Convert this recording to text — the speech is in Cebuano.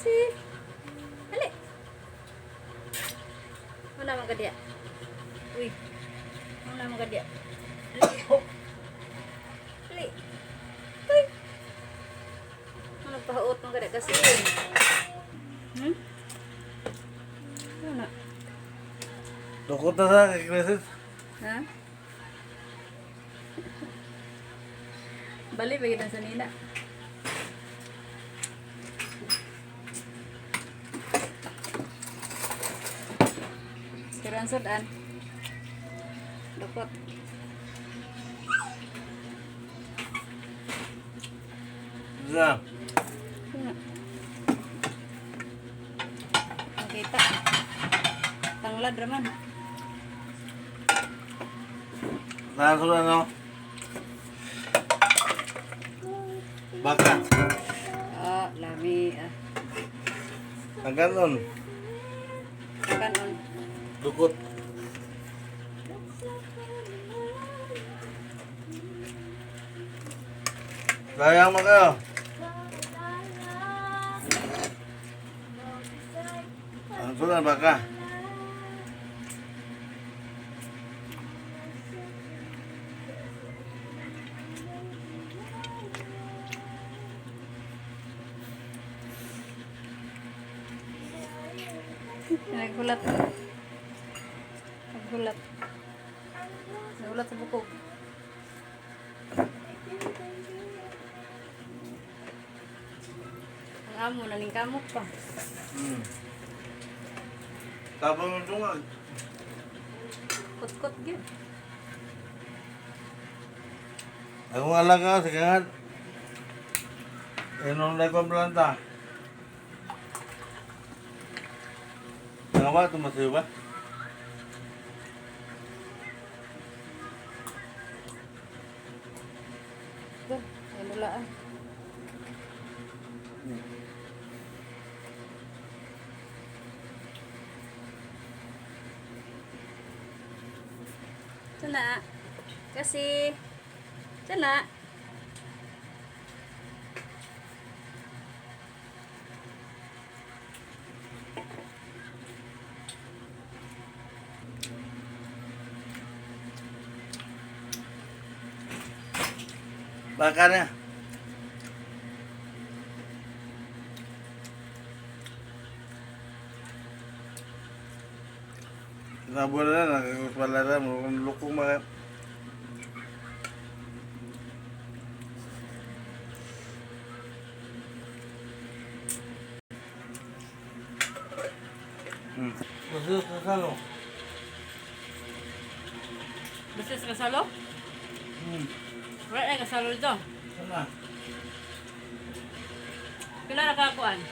Kasi. Dali. Wala man ka diya. Uy. Wala man ka diya. Dali. Dali. Uy. Ano pahuot man ka diya kasi? Ano na? Dukot na sa kay Crisis. Ha? Bali, bagay sa nina. Pero ang sudan. Dukot. Sa. Ano? Nakita. Tanglad raman. Nasa ano? Baka. Ah, lami. Ah. Ang ganon. Kanon. Dukot. Sayang mo kayo. Ang sudan baka. Naghulat. Naghulat. Naghulat sa bukog. Ang amo, naningkamot pa. Tapos yung tungag. Kot-kot gyud. Akong alaga sa kangat. Inom na kong planta. Nga ba? Tumasiyo ba? Ito, nanulaan. Ito na. Kasi, ito na. Baka na. Nabula na, nakakuspala na, mukhang lukong mga. Gusto sa salo. Basta sa kasalo? Wala na kasalo dito. Sana. Pila na kakuan?